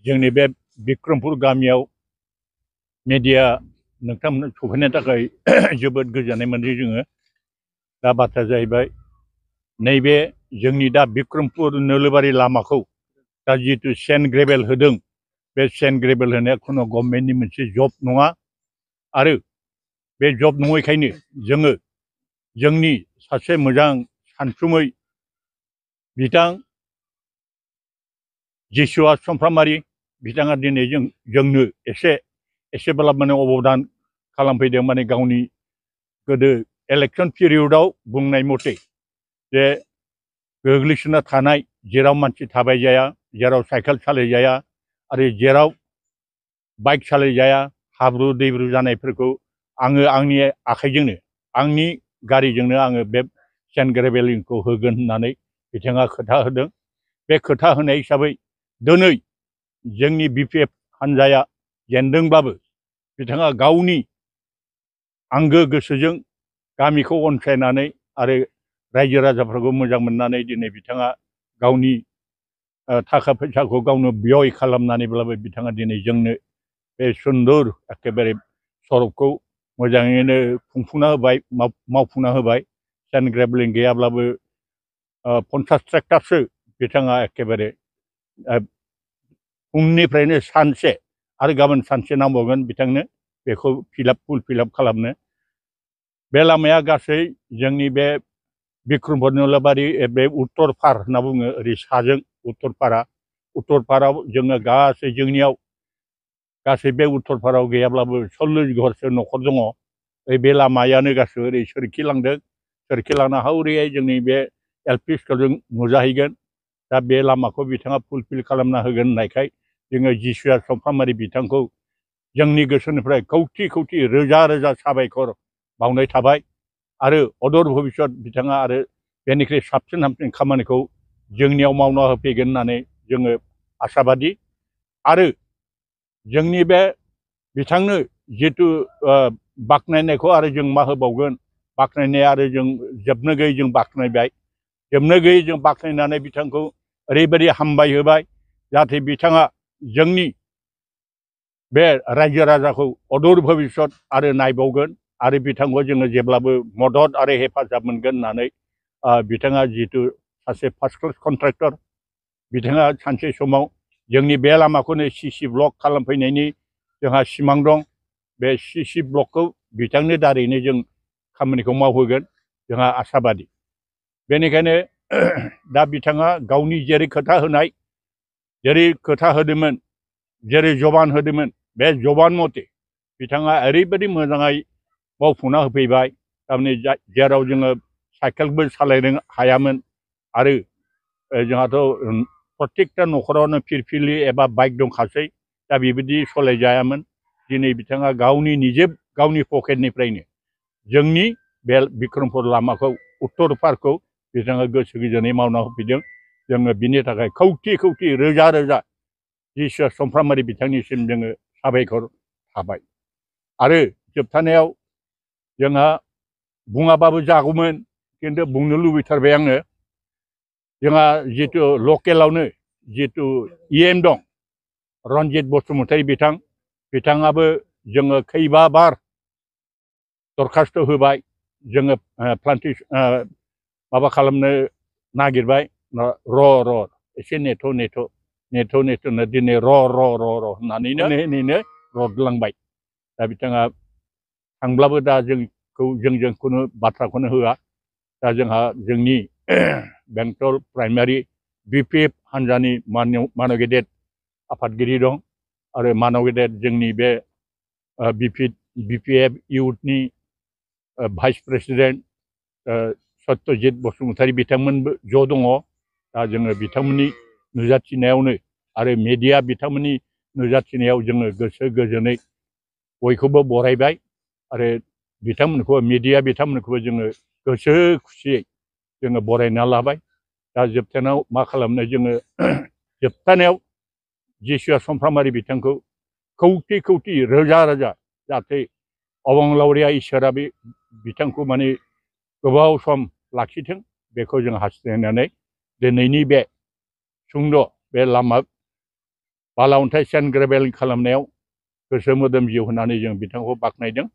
जोंनि बे बिक्रमपुर गामियाव मेडिया नोंथांमोन सफैनो थाखाय जोबोद गोजोननाय मोनदों जोङो। दा बाथ्राया जाहैबाय नैबे जोंनि दा बिक्रमपुर नोलोबारि लामाखौ दा जितु सेन्ड ग्रेभेल होदों, बे सेन्ड ग्रेभेल होनाया खुनु गभर्नमेन्टनि मोनसे जब नङा आरो बे जब नङैखायनो जोङो जोंनि सासे मोजां सानसुमै बिथां जिसुआ समफ्रामारि बिथाङा दिनै जोंनो एसेब्ला माने अबदान खालामफैदों। माने गावनि गोदो इलेक्सन पिरियडआव बुंनाय मथे जे गोग्लैसोना थानाय जेराव मानसि थाबाय जाया, जेराव साइकेल सालायजाया आरो जेराव बाइक सालायजाया, हाब्रु दैब्रु जानायफोरखौ आङो आंनि आखाइजोंनो आंनि गारिजोंनो आङो बे सेन्ड ग्रेभेलिंखौ होगोन होननानै बिथाङा खोथा होदों। बे खोथा होनाय हिसाबै दिनै जोंनि BPF हान्जाया जेनदोंब्लाबो बिथाङा गावनि आंगो गोसोजों गामिखौ अनसायनानै आरो रायजो राजाफोरखौ मोजां मोननानै दिनै बिथाङा गावनि थाखा फैसाखौ गावनो व्यय खालामनानैब्लाबो बिथाङा दिनै जोंनो बे सुन्दर एखेबारे सरकखौ मोजाङैनो खुंफुंना होबाय, मावफुंना होबाय। सेन्ड ग्रेभेलिं गैयाब्लाबो 50 ट्रेक्टरसो बिथाङा एखेबारे फुंनिफ्रायनो सानसे आरो गाबोन सानसे नांबावगोन बिथांनो बेखौ फुल फिलआप खालामनो। बे लामाया गासै जोंनि बे बिक्रमपुर नोलोबारि बे उत्तर पार होनना बुङो, ओरै साजों उत्तरपाराव जोङो गासै जोंनियाव गासै बे उत्तरपाराव गैयाब्लाबो 40 घरसो न'खर दङ। बे लामायानो गासै ओरै सोरखिलांदों, सोरखिलांना हौरैहाय जोंनि बे LP स्कुलजों नुजाहैगोन। दा बे लामाखौ बिथाङा फुलफिल खालामना होगोन होननायखाय जोङो जिसुआ समफ्रामारि बिथांखौ जोंनि गोसोनिफ्राय खौथि खौथि रोजा रोजा साबायखर बावनाय थाबाय। आरो अदर भबिष्यत बिथाङा आरो बेनिख्रुइ साबसिन हामसिन खामानिखौ जोंनियाव मावना होफैगोन होननानै जोङो आसाबादि। आरो जोंनि बे बिथांनो जितु बाख्नायनायखौ आरो जों मा होबावगोन, बाख्नायनाया आरो जों जोबनो गैयै जों बाख्नायबाय, जोबनो गैयै जों बाख्नायनानै बिथांखौ ओरैबायदि हामबाय होबाय जाहाथे बिथाङा जोंनि बे रायजो राजाखौ अदूर भबिष्यत आरो नायबावगोन आरो बिथांखौ जोङो जेब्लाबो मदद आरो हेफाजाब मोनगोन होननानै बिथाङा जितु सासे फार्स्ट क्लास कन्ट्रेक्टर, बिथाङा सानसे समाव जोंनि बे लामाखौनो CC ब्लक खालामफैनायनि जोंहा सिमां दं। बे CC ब्लकखौ बिथांनि दारैनो जों खामानिखौ मावहोगोन जोंहा आसाबादि। बेनिखायनो दा बिथाङा गावनि जेरै खोथा होनाय, जेरै खोथा होदोंमोन, जेरै जबान होदोंमोन, बे जबान मथे बिथाङा ओरैबायदि मोजाङै मावफुंना होफैबाय। थारमाने जेराव जोङो साइकेलबो सालायनो हायामोन आरो जोंहाथ' प्रत्येकता न'खरावनो फिरफिलि एबा बाइक दंखासै, दा बेबायदि सालायजायामोन। दिनै बिथाङा गावनि पकेटनिफ्रायनो जोंनि बे बिक्रमपुर लामाखौ उत्तर पारखौ बिथाङा गोसो गोजोनै मावना होफैदों। जोङो बिनि थाखाय खौथि खौथि रोजा रोजा जिसुआ समफ्रामारि बिथांनिसिम जोङो साबायखर थाबाय। आरो जोबथानायाव जोंहा बुङाबाबो जागौमोन, खिन्थु बुंनो लुबैथारबाय आङो। जोंहा जितु लकेलावनो जितु EM दं, रन्जित बसुमतारी बिथाङाबो जोङो खैबा बार दरखास्त होबाय, जोङो माबा खालामनो नागिरबाय, र' एसे नेथ' दिनै र' होननानैनो रदलांबाय। दा बिथाङा थांब्लाबो दा जोंजों खुनु बाथ्राखौनो होआ। दा जोंहा जोंनि बेंटल प्राइमारि BPF हान्जानि मानव गेदेर आफादगिरि दं आरो मानव गेदेर जोंनि बे BPF इउथनि भाइस प्रेसिडेन्ट सत्यजित बसुमतारी बिथांमोनबो ज' दङ। दा जोङो बिथांमोननि नुजाथिनायावनो आरो मेडिया बिथांमोननि नुजाथिनायाव जोङो गोसो गोजोनै बयखौबो बरायबाय आरो मेडिया बिथांमोनखौबो जोङो गोसो खुसियै जोङो बरायना लाबाय। दा जोबथानायाव मा खालामनो, जोङो जोबथानायाव जिसुआ समफ्रामारि बिथांखौ खौथि खौथि रोजा रोजा जाहाथे अबंलावरिया इसोरा बिथांखौ माने गोबाव सम लाखिथों, बेखौ जों हास्थायनानै दिनैनि बे सुंद' बे लामा बाला अन्थाइ सेन्ट ग्रेभेल खालामनायाव गोसो मोदोम जिउ होनानै जों बिथांखौ बाख्नायदों।